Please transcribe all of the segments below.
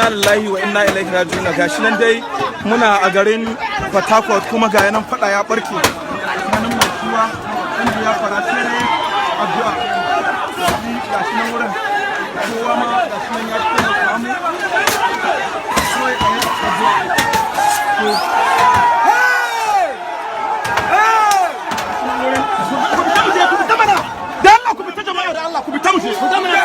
Inna lillahi wa inna ilaihi raji'un. Gashi nan dai muna a garin Port Harcourt, kuma ga nan fada ya barke tsakanin makiwa ɗan Biafra. Sai dai addu'a. Gashi nan wurin kowa ma gashi nan ya taimaka mu, kawai a yi addu'a. To, gashi nan wurin, ku fita mu je, ku fita mana da Allah, ku fita jama'a, da Allah ku fita mu je, ku fita mana.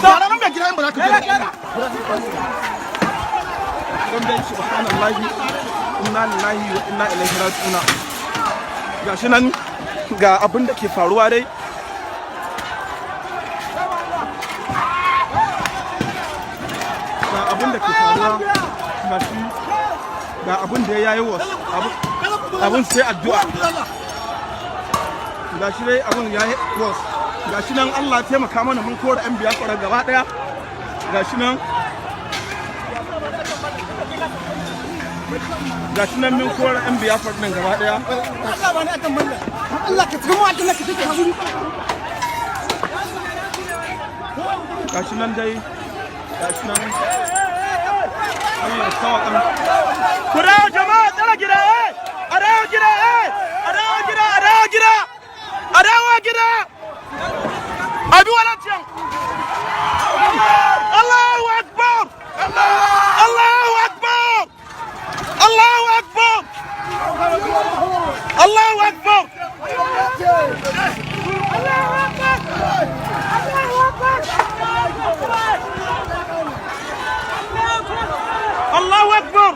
Ka nan mai gida in ba za ka je ba. Don dai subhanallahi, inna lillahi wa inna ilaihi raji'un. Gashi nan ga abin da ke faruwa dai. Ga abin da ke faruwa, gashi ga abin da ya yi wasu abin sai addu'a. Gashi dai abin ya yi wasu. Gashi nan Allah ya taimaka mana, mun kora 'yan Biafra gaba daya. Gashi nan, gashi nan mun kora 'yan Biafra din gaba daya. Allah ba ni akan mallan. Allah ka tsimo, Allah ka take hakuri. Gashi nan dai, gashi nan, Allah ya sawa. Ku dawo jama'a, tsara gida, eh, a dawo gida, eh, a dawo gida, a dawo gida, a dawo gida, a bi wadancan. Allahu akbar, Allahu akbar, Allahu akbar, Allahu akbar, Allahu akbar. Allahu akbar. Allahu akbar.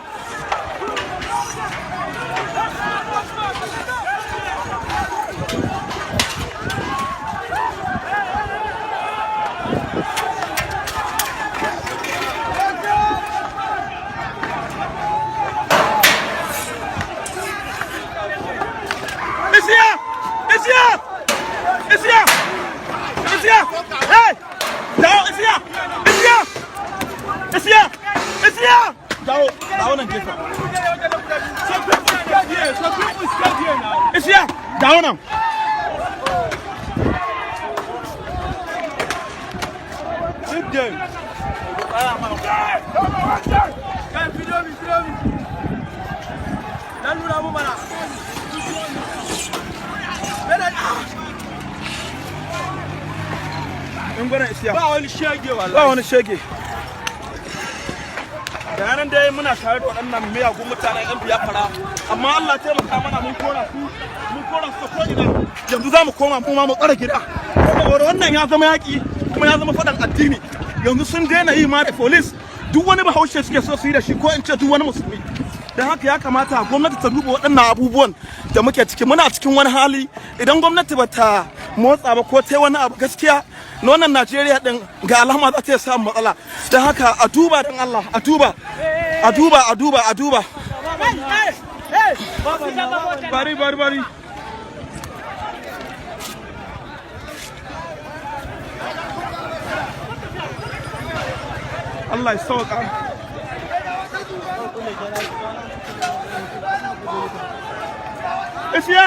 Isiya! Isiya! Isiya! Isiya! Hey! Dawo, Isiya! Isiya! Isiya! Isiya! Dawo, dawo nan gefen. Some people scared here. Some people scared here now. Isiya! Dawo nan. Leave them. Kai, video me, video me. Dan nuna mu mana. In gwanan Isiya. Ba wani shege wallahi. Ba wani shege. Da yanan dai muna tare da waɗannan miyagun mutanen 'yan Biafra, amma Allah taimaka mana, mun kora su, mun kora su ko ina. Yanzu za mu koma mu ma mu tsara gida, saboda wannan ya zama yaƙi kuma ya zama faɗan addini. Yanzu sun daina yi ma da police, duk wani Bahaushe suke so su yi da shi, ko in ce duk wani musulmi. Don haka ya kamata gwamnati ta duba waɗannan abubuwan da muke ciki. Muna cikin wani hali. Idan gwamnati ba ta motsa ba ko ta yi wani abu, gaskiya na wannan Najeriya din ga alama za ta iya samun matsala. Don haka a duba, don Allah a duba, a duba, a duba, a duba. Bari, bari, bari. Allah ya sauka. Isiya!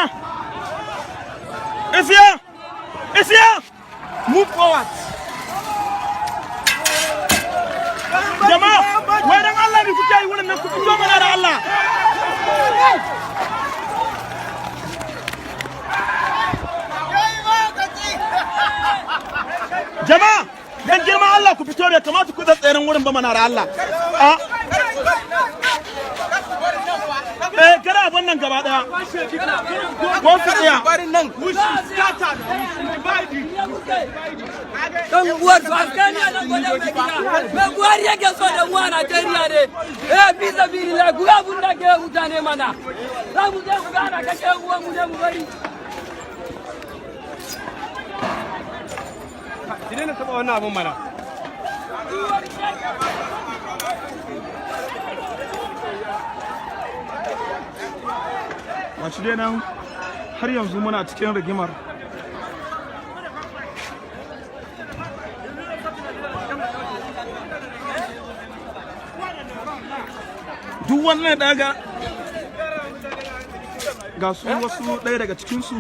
Isiya! Isiya! Move forward. Jama'a, wai dan Allah ne kuke yi wannan? Ku fito mana da Allah. Jama'a, dan girman Allah ku fito, bai kamata ku tseren wurin ba mana da Allah. A eh, kada abun nan gaba daya. Ko su tsaya. Dan uwar su askani a nan gwadon mai gida mai Buhari yake so da mu a Najeriya ne. Eh, fi sabilillah, ku ga abun da ke mutane mana. Za mu je mu gana kashe uwan mu ne mu bari. Ki daina taba wannan abun mana. Gashi dai nan har yanzu muna cikin rigimar. Duk wannan daga ga su wasu ɗaya daga cikinsu.